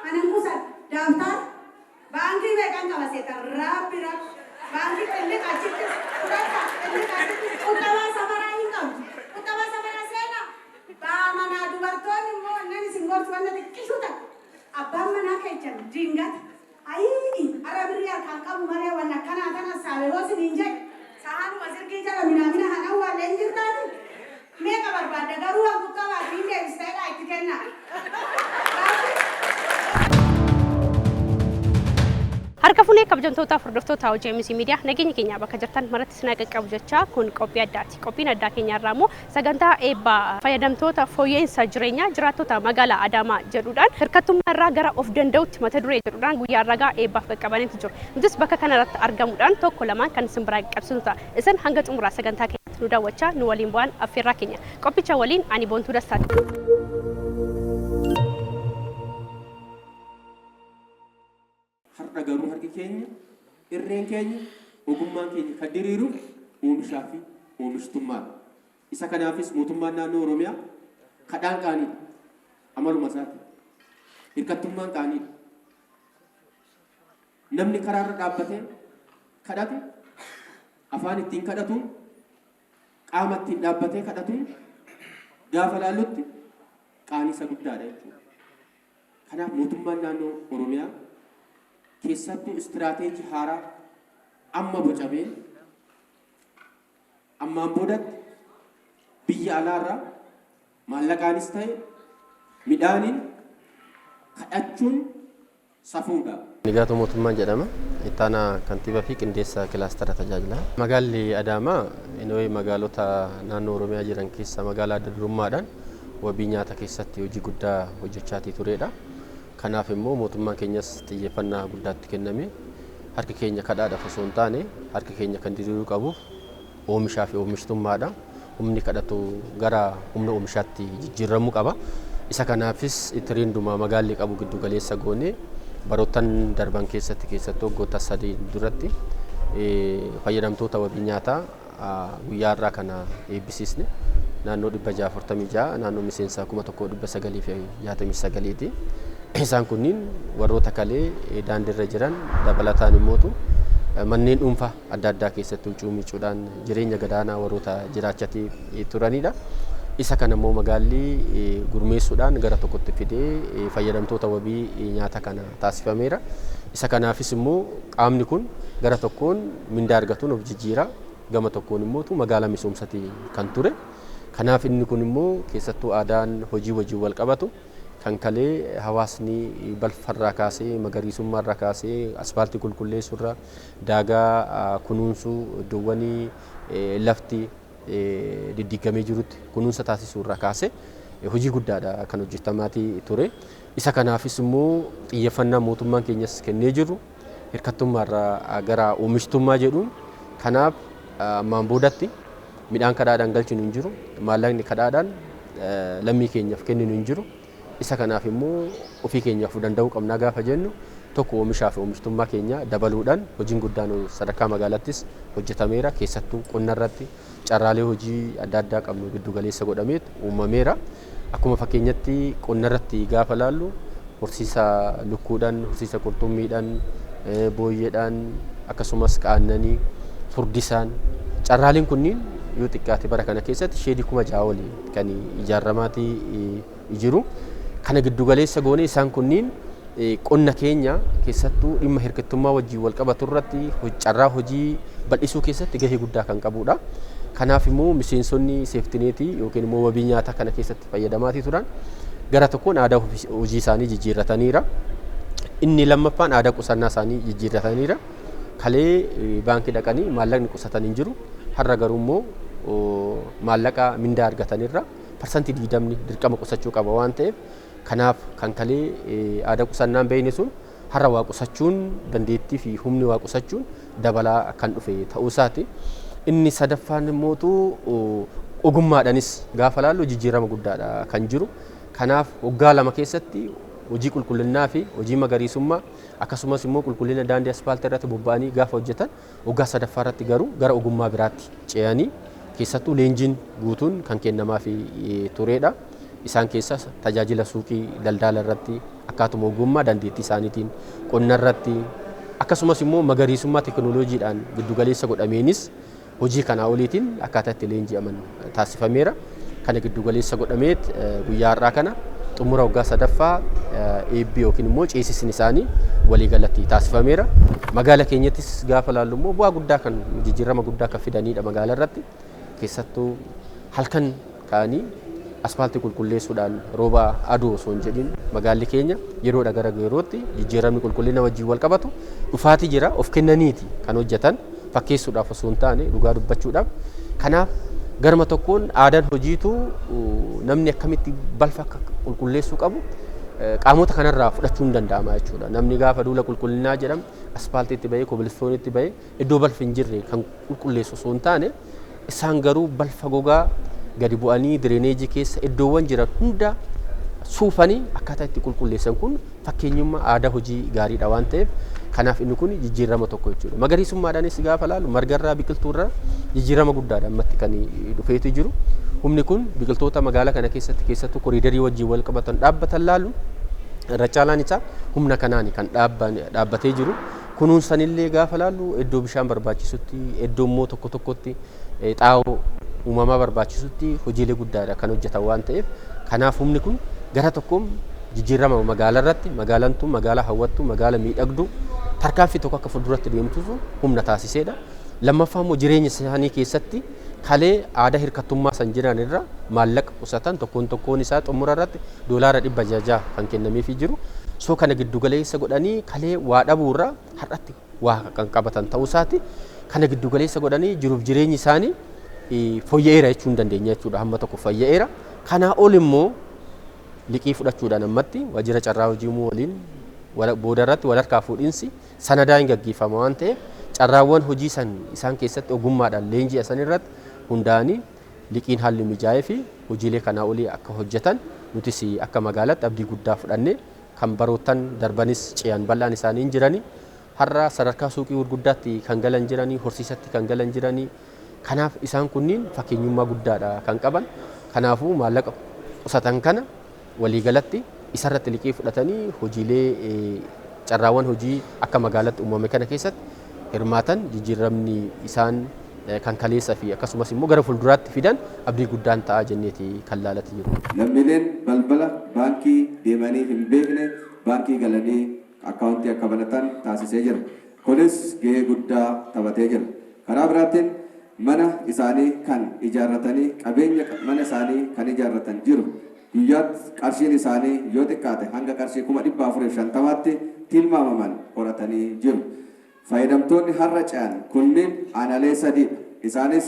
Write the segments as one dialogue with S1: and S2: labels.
S1: Anan qusadha. Daabtaara. Baankii meeqan qaba seetan? Rabbi rabbi. Baankii xilliq achittis fudhadha. Xilliq achittis quxxabaa safaraa hin qabdu. Quxxabaa safaraa seenaa. Baa manaa dubartoonni immoo nan isin gorsu wanna xiqqishuu takka. Abbaan manaa keechan dingata. Ayii har'a birrii harkaan qabu malee wanna akkanaa tana saabe hoo siniin jedhe. Sahaanuma sirkii jala minaamina han awwaalle hin jirtaati. Meeqa barbaadda garuu han quxxabaati hin deebista jedhaa itti kennaa. Rabbi.
S2: Harka funee kabajamtootaaf hordoftoota OJMC Miidiyaa, nageenya keenya bakka jirtan maratti isin qaqqabu jechaa, kun qophii addaati. Qophiin addaa keenya irraa immoo sagantaa eebbaa fayyadamtoota fooyya'insa jireenyaa jiraattota magaalaa Adaamaa jedhuudhaan, hirkattummaa irraa gara of danda'utti mata duree jedhuudhaan guyyaa ragaa eebbaaf qaqqabaniitu jiru. Nutis bakka kanarratti argamuudhaan tokko lamaan kan isin biraa qaqqabsiinu ta'a. Isin hanga xumuraa sagantaa keenyatti nu daawwachaa nu waliin bu'aan affeerraa keenya. Qophicha waliin ani Boontuu Dastaati.
S3: Har'a garuu harki keenya, irreen keenya, ogummaan keenya kan diriiru oomishaa fi oomishtummaadha. Isa kanaafis mootummaan naannoo Oromiyaa kadhaan qaaniidha. Amaluma isaati. Hirkattummaan qaaniidha. Namni karaarra dhaabbatee kadhatu afaan ittiin kadhatuun, qaama ittiin dhaabbatee kadhatuun gaafa laallutti qaanii isa guddaadha jechuudha. Kanaaf mootummaan naannoo Oromiyaa keessattuu istiraateejii haaraa amma bocameen ammaan boodatti biyya alaarraa maallaqaanis ta'e midhaaniin kadhachuun safuudha.
S4: Nigaatuu Mootummaan jedhama. Ittaanaa kantiibaa fi qindeessaa kilaastara tajaajilaa. Magaalli Adaamaa inooyi magaalota naannoo Oromiyaa jiran keessa magaalaa adda durummaadhaan wabii nyaata keessatti hojii guddaa hojjechaatii turedha. Kanaaf immoo mootummaan keenyas xiyyeeffannaa guddaatti kenname, harki keenya kadhaadhaaf osoo hin taane harki keenya kan diriiruu qabuuf oomishaa fi oomishtummaadha. Humni kadhatu gara humna oomishaatti jijjiiramuu qaba. Isa kanaafis tiriinduma magaalli qabu giddu galeessa goonee baroottan darban keessatti, keessattuu waggoota 3 duratti, fayyadamtoota wabii nyaataa guyyaa har'aa kana eebbisiisne naannoo 646, naannoo miseensa 1969ti. Isaan kunniin warroota kalee daandiirra jiran dabalataan immootu manneen dhuunfaa adda addaa keessatti huccuu miicuudhaan jireenya gadaanaa warroota jiraachatii turanidha. Isa kana immoo magaalli gurmeessuudhaan gara tokkotti fidee fayyadamtoota wabii nyaata kana taasifameera. Isa kanaafis immoo qaamni kun gara tokkoon mindaa argatuun of jijjiira, gama tokkoon immootu magaalaa misoomsati kan ture. Kanaaf inni kun immoo keessattuu aadaan hojii wajjin wal qabatu kan kalee hawaasni balfarraa kaasee, magariisummaarraa kaasee, asfaaltii qulqulleessuurraa, daagaa kunuunsuu, iddoowwan lafti diddiigamee jirutti kunuunsa taasisuurraa kaasee hojii guddaadha kan hojjetamaatii ture. Isa kanaafis immoo xiyyeeffannaa mootummaan keenyas kennee jiru hirkattummaarraa gara oomishtummaa jedhuun, kanaaf ammaan boodatti midhaan kadhaadhaan galchinu hin jiru, maallaqni kadhaadhaan lammii keenyaaf kenninu hin jiru. Isa kanaaf immoo ofii keenyaaf danda'uu qabnaa gaafa jennu, tokko oomishaa fi oomishtummaa keenya dabaluudhaan hojiin guddaan sadarkaa magaalattis hojjetameera. Keessattuu qonna irratti carraalee hojii adda addaa qabnu giddu galeessa godhameet uumameera. Akkuma fakkeenyatti qonna irratti gaafa laallu horsiisa lukkuudhaan, horsiisa qurxummiidhaan, booyyeedhaan, akkasumas aannanii furdisaan, carraaleen kunniin yoo xiqqaate bara kana keessatti sheedii 6000 olii kan ijaaramaatii jiru. Kana giddu galeessa goone isaan kunniin qonna keenya keessattuu dhimma hirkattummaa wajjin wal qabatu irratti carraa hojii bal'isuu keessatti gahee guddaa kan qabudha. Kanaaf immoo miseensonni seeftineetii yookiin immoo wabii nyaataa kana keessatti fayyadamaatii turan gara tokkoon aadaa hojii isaanii jijjiirrataniira. Inni lammaffaan aadaa qusannaa isaanii jijjiirrataniira. Kalee baankii dhaqanii maallaqni qusatan hin jiru. Har'a garuu immoo maallaqa mindaa argatanirra 20% dirqama qusachuu qaba waan ta'eef, kanaaf kan kalee aadaa qusannaan beekne sun har'a waa qusachuun, dandeettii fi humni waa qusachuun dabalaa kan dhufe ta'uu isaati. Inni sadaffaan immootu ogummaadhaanis gaafa laallu jijjiirama guddaadha kan jiru. Kanaaf waggaa 2 keessatti hojii qulqullinnaa fi hojii magariisummaa akkasumas immoo qulqullina daandii asfaaltii irratti bobba'anii gaafa hojjetan, waggaa sadaffaa irratti garuu gara ogummaa biraatti ce'anii keessattuu leenjiin guutuun kan kennamaafii turedha. Isaan keessaas tajaajila suuqii daldala irratti Akkaatuma ogummaa dandeettii isaaniitiin qonna irratti, akkasumas immoo magariisummaa teekinooloojiidhaan giddugaleessa godhameenis hojii kanaa oliitiin akkaataa itti leenji'aman taasifameera. Kana giddugaleessa godhameet guyyaa har'aa kana xumura waggaa sadaffaa eebbi yookiin immoo ceesisni isaanii waliigalatti taasifameera. Magaala keenyattis gaafa ilaallu immoo bu'aa guddaa kan jijjiirama guddaa kan fidanidha magaala irratti. Keessattuu halkan ka'anii aspaaltii qulqulleessuudhaan rooba aduu osoo hin jedhin magaalli keenya yeroodha gara yerootti jijjiiramni qulqullina wajjin wal qabatu dhufaatii jira. Of kennaniiti kan hojjetan, fakkeessuudhaaf osoo hin taane dhugaa dubbachuudhaaf. Kanaaf garma tokkoon aadaan hojiitu namni akkamitti balfa akka qulqulleessuu qabu qaamota kanarraa fudhachuun danda'ama jechuudha. Namni gaafa duula qulqullinaa jedhamu aspaaltiitti bahee, kobilistoonitti bahee iddoo balfi hin jirre kan qulqulleessu osoo hin taane, isaan garuu balfa gogaa gadi bu'anii direeneejii keessa iddoowwan jiran hunda suufanii akkaataa itti qulqulleessan kun fakkeenyummaa aadaa hojii gaariidha waan ta'eef, kanaaf inni kun jijjiirama tokko jechuudha. Magariisummaadhaanis gaafa laalu margarraa, biqiltuurraa jijjiirama guddaadha ammatti kan dhufeetu jiru. Humni kun biqiltoota magaalaa kana keessatti, keessattuu koriidarii wajjin wal qabatan dhaabbatan laalu, irra caalaan isaa humna kanaan kan dhaabbatee jiru. Kunuunsanillee gaafa laallu iddoo bishaan barbaachisutti, iddoo immoo tokko tokkotti xaa'oo uumamaa barbaachisutti hojiilee guddaadha kan hojjetan waan ta'eef, kanaaf humni kun gara tokkoon jijjiirama magaalaa irratti, magaalaan tun magaalaa hawwattu, magaalaa miidhagduu tarkaanfii tokko akka fuulduratti deemtuuf humna taasiseedha. Lammaffaa immoo jireenya isaanii keessatti kalee aadaa hirkattummaa san jiran irra maallaqa qusatan, tokkoon tokkoon isaa xumura irratti $600 kan kennameefii jiru. Soo kana giddugaleessa godhanii kalee waa dhabuurraa har'atti waa kan qabatan ta'uu isaati. Kana giddugaleessa godhanii jiruuf jireenyi isaanii fooyya'eera jechuu hin dandeenya jechuudha. Hamma tokko fooyya'eera. Kanaa ol immoo liqii fudhachuudhaan ammatti waajjira carraa hojii uumuu waliin booda irratti wal harkaa fuudhinsi sanadaa hin gaggeeffama waan ta'eef, carraawwan hojii san isaan keessatti ogummaadhaan leenji'a san irratti hundaa'anii liqiin haalli mijaa'ee fi hojiilee kanaa olii akka hojjetan nutis akka magaalaatti abdii guddaa fudhannee kan baroottan darbanis ce'an bal'aan isaanii hin jiranii. Har'a sadarkaa suuqii gurguddaatti kan galan jiranii, horsiisatti kan galan jiranii. Kanaaf isaan kunniin fakkeenyummaa guddaadha kan qaban. Kanaafuu maallaqa qusatan kana waliigalatti isarratti liqii fudhatanii hojiilee carraawwan hojii akka magaalaatti uumame kana keessatti hirmaatan, jijjiiramni isaan kan kaleessa fi akkasumas immoo gara fuulduraatti fidan abdii guddaan ta'a jenneeti kan laalatti jiru.
S5: Lammiileen balbala baankii deemanii hin beekne baankii galanii akkaawuntii akka banatan taasisee jira. Kunis gahee guddaa taphatee jira. Karaa biraatiin mana isaanii kan ijaarratanii, qabeenya mana isaanii kan ijaarratan jiru. Guyyaatti qarshiin isaanii yoo xiqqaate hanga qarshii 450,000tti tilmaamaman horatanii jiru. Fayyadamtoonni har'a ce'an kunneen aanaalee sadiidha. Isaanis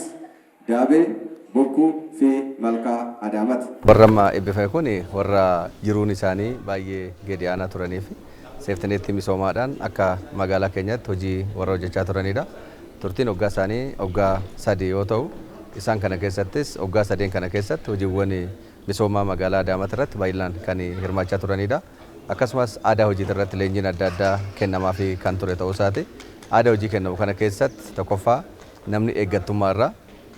S5: Daabee, Bokkuu fi Malkaa Adaamati.
S6: Warra amma eebbifame kun warra jiruun isaanii baay'ee gadi aanaa turanii fi seeftineetti misoomaadhaan akka magaalaa keenyaatti hojii warra hojjechaa turanidha. Turtiin waggaa isaanii waggaa 3 yoo ta'u, isaan kana keessattis waggaa sadeen kana keessatti hojiiwwan misoomaa magaalaa Adaamaati irratti baay'inaan kan hirmaachaa turanidha. Akkasumas aadaa hojii irratti leenjiin adda addaa kennamaafii kan ture ta'uu isaati. Aadaa hojii kennamu kana keessatti tokkoffaa namni eeggattummaa irraa,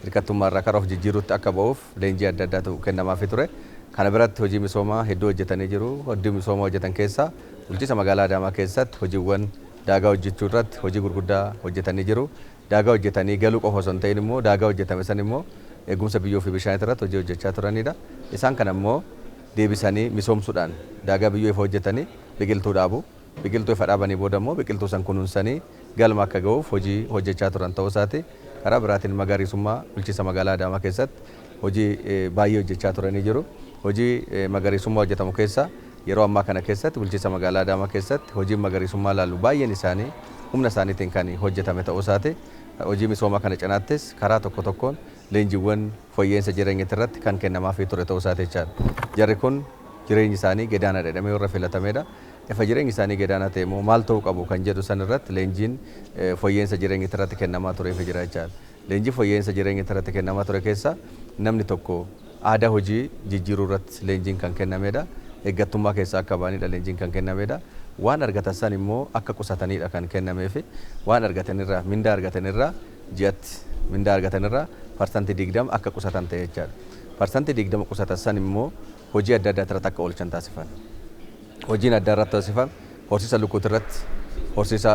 S6: hirkattummaa irraa karaa of jijjiiruutti akka ba'uuf leenjii adda addaatu kennamaafii ture. Kana biratti hojii misoomaa hedduu hojjetanii jiru. Hojii misoomaa hojjetan keessaa bulchiinsa magaalaa Adaamaa keessatti hojiiwwan daagaa hojjechuu irratti hojii gurguddaa hojjetanii jiru. Daagaa hojjetanii galuu qofa osoo hin ta'in immoo daagaa hojjetame san immoo eegumsa biyyoo fi bishaanii irratti hojii hojjechaa turanidha. Isaan kana immoo deebisanii misoomsuudhaan daagaa biyyoo ifa hojjetanii biqiltuu dhaabu. Biqiltuu ifa dhaabanii booda immoo biqiltuu san kunuunsanii galma akka ga'uuf hojii hojjechaa turan ta'uu isaati. Karaa biraatiin magariisummaa bulchiinsa magaalaa Adaamaa keessatti hojii baay'ee hojjechaa turanii jiru. Hojii magariisummaa hojjetamu keessaa yeroo ammaa kana keessatti bulchiinsa magaalaa Adaamaa keessatti hojiin magariisummaa laallu baay'een isaanii humna isaaniitiin kan hojjetame ta'uu isaati. Hojii misoomaa kana cinaattis karaa tokko tokkoon leenjiiwwan fooyya'insa jireenyaa irratti kan kennamaafii ture ta'uu isaati jechaadha. Jarri kun jireenyi isaanii gadaanaa jedhamee warra filatamedha. Ifa jireenyi isaanii gadaanaa ta'e immoo maal ta'uu qabu kan jedhu san irratti leenjiin fooyya'insa jireenyaa irratti kennamaa tureef jira jechaadha. Leenjii fooyya'insa jireenyaa irratti kennamaa ture keessa namni tokko aadaa hojii jijjiiruu irratti leenjiin kan kennamedha. Eeggattummaa keessaa akka ba'anidha leenjiin kan kennamedha. Waan argatan san immoo akka qusatanidha kan kennameefi. Waan argatanirraa, mindaa argatanirraa, ji'atti mindaa argatanirraa 20% akka qusatan ta'e jechaadha. 20% qusatan san immoo hojii adda addaa irratti akka oolchan taasifan. Hojiin addaa irratti taasifame horsiisa lukkuuti irratti, horsiisa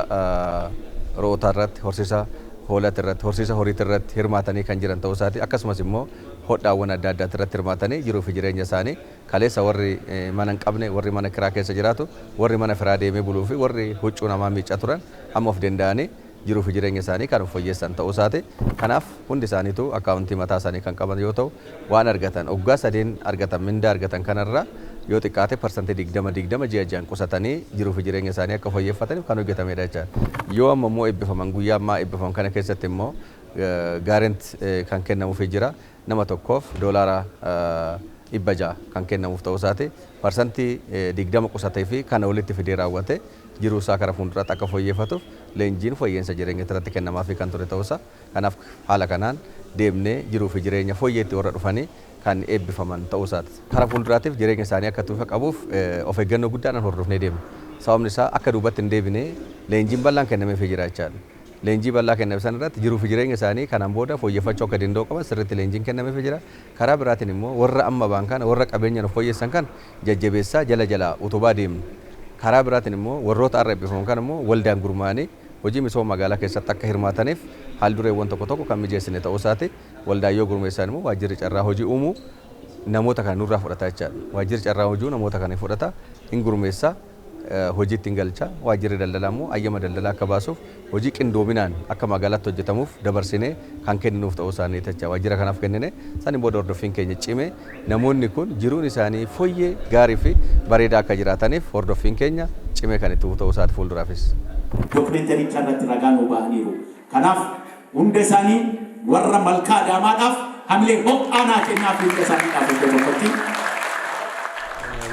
S6: re'ootaa irratti, horsiisa hoolaa irratti, horsiisa horiitii irratti hirmaatanii kan jiran ta'uu isaati. Akkasumas immoo hodhaawwan adda addaati irratti hirmaatanii jiruu fi jireenya isaanii kaleessa warri mana hin qabne, warri mana kiraa keessa jiraatu, warri mana firaa deemee buluu fi warri huccuu namaa miiccaa turan amma of danda'anii jiruu fi jireenya isaanii kan of fooyyessan ta'uu isaati. Kanaaf hundi isaaniitu akkaawuntii mataa isaanii kan qaban yoo ta'u, waan argatan waggaa sadeen argatan mindaa argatan kanarraa yoo xiqqaate 20% 20% ji'a ji'aan qusatanii jiruu fi jireenya isaanii akka fooyyeffataniif kan hojjetamedha jechaadha. Yoo amma immoo eebbifaman, guyyaa ammaa eebbifaman kana keessatti immoo guarantee kan kennamuufii jira. Nama tokkoof $600 kan kennamuuf ta'uu isaati. 20% qusatee fi kana walitti fidee raawwate jiruu isaa kara fuulduraatti akka fooyyeffatuuf leenjiin fooyyeensa jireenya irratti kennamaafii kan ture ta'uu isaa. Kanaaf haala kanaan deemnee jiruu fi jireenya fooyyeetti warra dhufanii kan eebbifaman ta'uu isaati. Kara fuulduraatiif jireenya isaanii akka tuufa qabuuf of eeggannoo guddaadhaan hordofnee deemna. Sababni isaa akka duubatti hin deebine leenjiin bal'aan kennameefii jira jechaadha. Leenjii bal'aa kenname sana irratti jiruu fi jireenya isaanii kanaan booda fooyyeffachuu akka danda'u qaban sirriitti leenjiin kennameefii jira. Karaa biraatiin immoo warra amma ba'an kana, warra qabeenya of fooyyessan kana jajjabeessaa jala jala utubaa deemna. Karaa biraatiin immoo warroota har'a eebbifaman kana immoo waldaan gurmaa'anii hojii misooma magaalaa keessatti akka hirmaataniif haal dureewwan tokko tokko kan mijeessine ta'uu isaati. Waldaan yoo gurmeessan immoo waajjirri carraa hojii uumuu namoota kana nurraa fudhata jechaadha. Waajjirri carraa hojii namoota kana fudhata, hin gurmeessa, hojiitti hin galcha. Waajjirri daldalaa immoo ayyama daldalaa akka baasuuf hojii qindoominaan akka magaalaatti hojjetamuuf dabarsinee kan kenninuuf ta'uu isaanii jecha waajjira kanaaf kennine. Saniin booda hordoffiin keenya cime namoonni kun jiruun isaanii fooyyee gaarii fi bareedaa akka jiraataniif hordoffiin keenya cimee kan itti ta'uu isaati fuulduraafis.
S7: Dookumentaricha irratti ragaa nuu ba'aniiru. Kanaaf hunda isaanii warra malkaa Adaamaadhaaf hamilee ho'aanaa kennaaf hunda isaaniidhaaf iddoo tokkotti.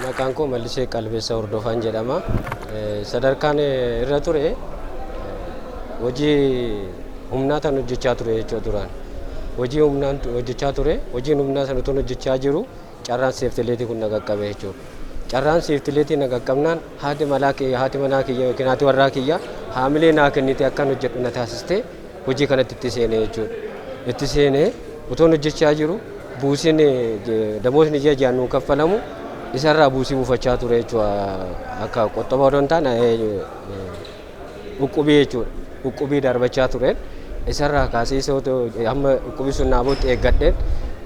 S8: Maqaan koo Mallisee Qalbeessa Hordofaan jedhama. Sadarkaan irra ture hojii humnaa tan hojjechaa ture jechuudha duraan. Hojii humnaan hojjechaa ture. Hojiin humnaa sana utuun hojjechaa jiru carraan seeftineetii kun na qaqqabe jechuudha. Carraan seeftineetii na qaqqabnaan haati manaa kiyya, haati manaa kiyya yookiin haati warraa kiyya haamilee naa kennite akkan hojjedhu na taasistee hojii kanatti itti seenee jechuudha. Itti seenee utuun hojjechaa jiru buusiin damoosni ji'a ji'aan nuu kaffalamu isarraa buusii buufachaa ture jechuudha. Akka qottobaa odoo hin taane uqqubii jechuudha. Uqqubii darbachaa tureen isarraa kaasee isa hamma uqqubii sun naa bootti eeggadheen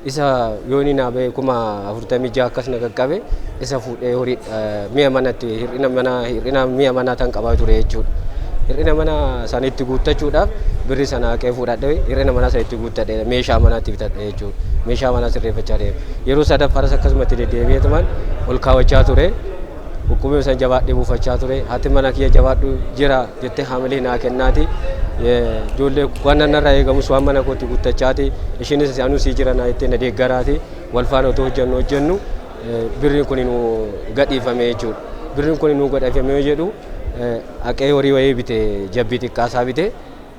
S8: isa yooni naa ba'e 46,000 akkas na qaqqabe, isa fuudhee horii mi'a manatti hir'ina mana, hir'ina mi'a manaa tan qabaa ture jechuudha. Hir'ina mana sana itti guuttachuudhaaf birri sana haqee fuudhadhee hir'ina manaa sana itti guuttadhee meeshaa manaatti bitadhe jechuudha. Meeshaa manaa sirreeffachaa deeme. Yeroo sadaffaras akkasumatti deddeebi'eetumaan ol kaawwachaa ture. Uqqubii san jabaadhee buufachaa ture. Haati mana kiyya jabaadhu jira jettee haamilee naa kennaati. Ijoollee waan narraa eegamus waan mana kootti guuttachaati. Ishiinis anuu sii jira naa jettee na deeggaraati. Wal faana otoo hojjennu birriin kun nu gadhiifame jechuudha. Birriin kun nu gadhiifame yoo jedhu haqee horii wayii bite, jabbii xiqqaasaa bite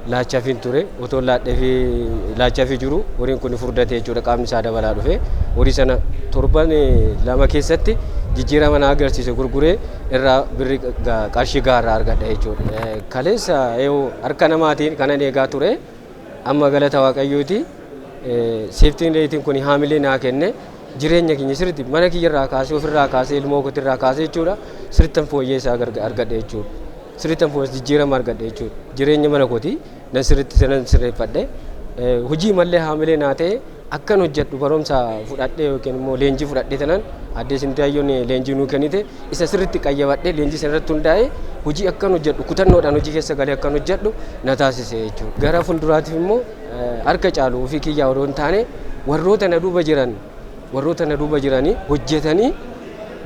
S8: laachaafin ture. Otoo laadhee jiru horiin kun furdate jechuudha, qaamni isaa dabalaa dhufe. Horii sana torban 2 keessatti jijjiirama na agarsiise gurguree irraa birri qarshii gaarraa argadha jechuudha. Kaleessa harka namaatiin kanan eegaa ture, amma galata Waaqayyooti seeftineetiin kun haamilee naa kenne. Jireenya keenya sirriitti mana kiyyarraa kaasee, ofirraa kaasee, ilmoo kootirraa kaasee jechuudha, sirrittan fooyyee isaa argadhe jechuudha. Sirrittan fooyyee jijjiirama argadhe jechuudha. Jireenya mana kooti nan sirriitti nan sirreeffadhe. Hojii mallee haamilee naa ta'e akkan hojjedhu barumsa fudhadhee yookiin immoo leenjii fudhadhee tanan addee Sintaayyoon leenjii nuu kennite isa sirriitti qayyabadhee leenjii sana irratti hundaa'ee hojii akkan hojjedhu, kutannoodhaan hojii keessa galee akkan hojjedhu na taasise jechuudha. Gara fuulduraatiif immoo harka caalu ofii kiyyaa odoo hin taane warroota na duuba jiranii hojjetanii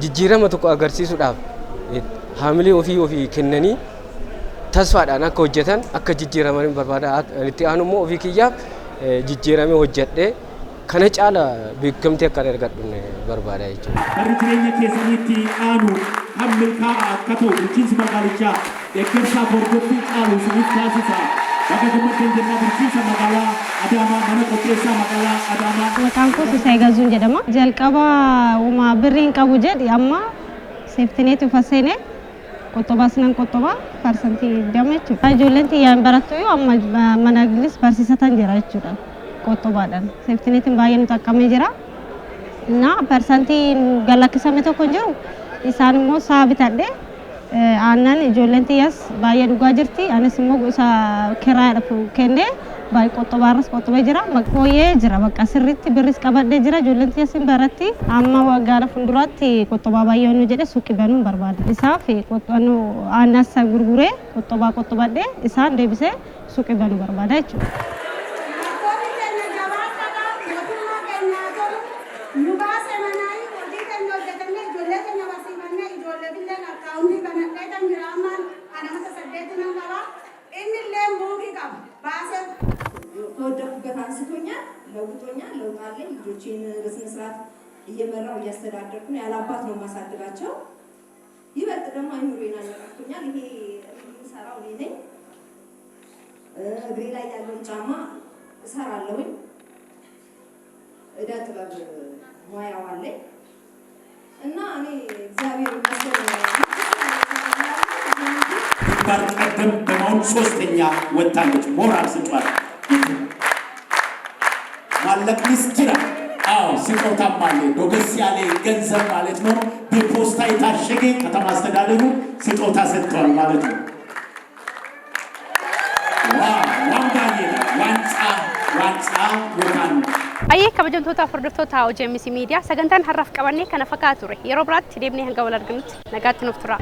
S8: jijjiirama tokko agarsiisuudhaaf haamilee ofii ofii kennanii tasfaadhaan akka hojjetan, akka jijjiiraman barbaada. Itti aanu immoo ofii kiyyaaf jijjiiramee hojjedhee kana caala beekamtii akka argadhu barbaada jechuudha.
S7: Barri jireenya keessaniitti aanu kan milkaa'aa akka ta'u bulchiinsi magaalichaa deeggarsaaf hordoffii caalu isiniif taasisa. Bakka gammaddeen jennaa bulchiinsa magaalaa Adaamaa, mana qopheessaa magaalaa Adaamaa.
S9: Maqaan koo Sisaay Gazuun jedhama. Jalqaba uma birrii hin qabu jedhi, amma seeftineetii ufa seenee qottobaas nan qottobaa 20% jechuudha. Ijoolleen xiyyaan barattu yoo amma mana gilis barsiisatan jira jechuudha qottobaadhaan. Seeftineetiin baay'ee nu xaqqamee jira. Na parsantii galakkisame tokko hin jiru. Isaan immoo sa'a bitadhe. Aannan ijoolleen tiyyaas baay'ee dhugaa jirti. Anis immoo isa kiraadhaaf kennee baay'ee qoxobaarras qoxobee jira. Fooyyee jira bakka sirriitti birris qabadhee jira. Ijoolleen tiyyaas hin baratti. Amma waggaadha fuulduraatti qoxobaa baay'ee nu jedhe suuqii banuun barbaada. Isaaf aannan san gurguree qoxobaa qoxobadhee isaan deebisee suuqii banuu barbaada jechuudha.
S1: Dubartoonni keenya jabaadhaadha. Mootummaa keenyaa tolu. Nu baase manaayi hojii keenya hojjetannee ijoollee keenya barsiifannee ijoollee billeen akkaawuntii banadhee kan jira ammaan ana mata saddeetti nan qaba. Inni illee buukii qaba. Baasee
S10: ከወደኩበት አንስቶኛል፣ ለውጦኛል። ለውጥ አለኝ። ልጆቼን በስነ ስርዓት እየመራው እያስተዳደርኩ ነው። ያለ አባት ነው የማሳድጋቸው። ይበልጥ ደግሞ አይምሮዬን አነቃቅቶኛል። ይሄ የምሰራው እኔ ነኝ። እግሬ ላይ ያለውን ጫማ እሰራለሁኝ። እደ ጥበብ ሙያው አለኝ እና እኔ እግዚአብሔር ይመስገን።
S7: ግንባር ቀደም በመሆን ሶስተኛ ወጥታለች። ሞራል ስጧት። Maallaqnis jira። አዎ ስጦታም አለ። ዶገስ ያለ ገንዘብ ማለት ነው። በፖስታ የታሸገ ከተማ አስተዳደሩ ስጦታ ሰጥቷል ማለት ነው። Wow, waan baay'eedha. ዋንጫ ዋንጫ yookaan
S2: Ayyee, kabajamtoota hordoftoota OGMC Miidiyaa, sagantaan har'aaf qabannee kana fakkaata ture. Yeroo biraatti deemnee hanga wal arginutti nagaatti nuuf tura.